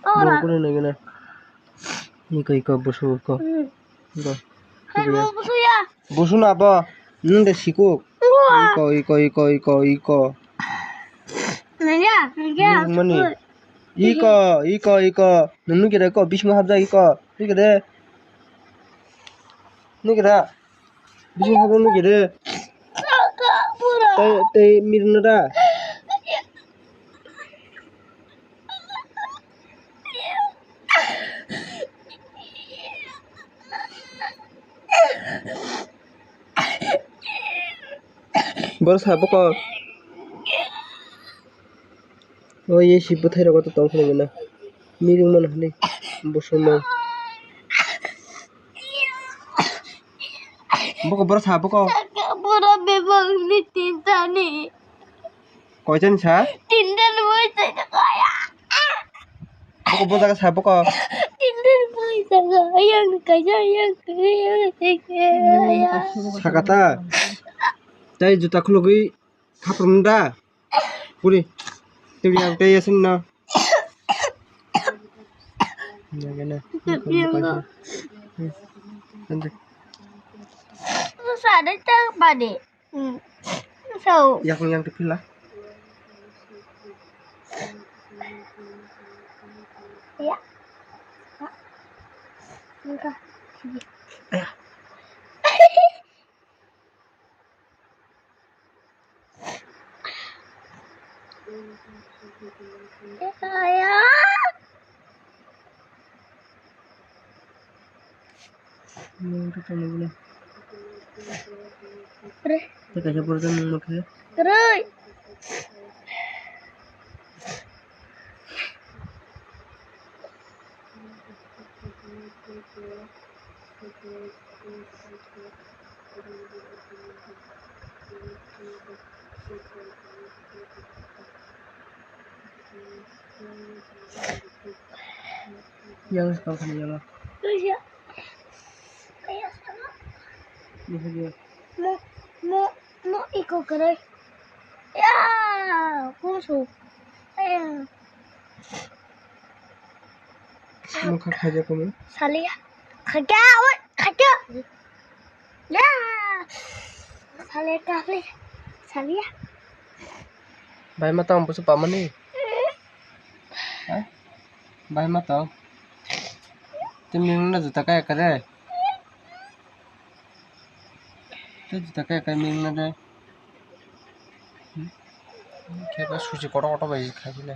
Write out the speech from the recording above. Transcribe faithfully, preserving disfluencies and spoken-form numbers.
Ora. Bongkuni nangina. Iko, iko, busu, iko. Hmm. Iko. Hai, busu ya. Busu na bo. Nwng de sikuk. Ua. Iko, iko, iko, iko, iko. Nangya, nangya. Nwng mani. Iko, iko, iko. Nwng nugire ko, bisingo hapjak iko. Nugire. Nugire. Bisingo hapjak nugire. Tei, tei mirno da. Boro sa bokol. O ye si bwthai rogo to tong phano gana. Miring mano hwnwi. Bosongma. Bokol boro sa bokol. Saka boro bebak ni tintani. Koichani sa? Tindan moi sa kaya. Bokol bo jaga sa bokol. Tindan moi sa kaya. Yang kaya yang kaya. Sakata. Tai juta khulugwi khaprum da. Puri. Tebri ang tei yasin na. Nagana. Sa da ta bade. Hmm. So. Yakung yang tepila. Ya. Engka. Ayah. Ayah. Tei kaisa borok no nukha. Kwrwi. Yang sekarang kami jalan. Iya. Iya, sama. Ini saja. Mo, mo, mo iko kere. Ya, kusu. Ayo. Mokha khaja kami. Salia. Khaja, oi, khaja. Ya. Salia kali. Salia. Bai ma tong busu pamani. Ha? Bai ma tong. Tei ming na juta kaya kare. Tei juta kaya kare ming na de. Hmm? Khe ba suji kotor kotor bai khai le.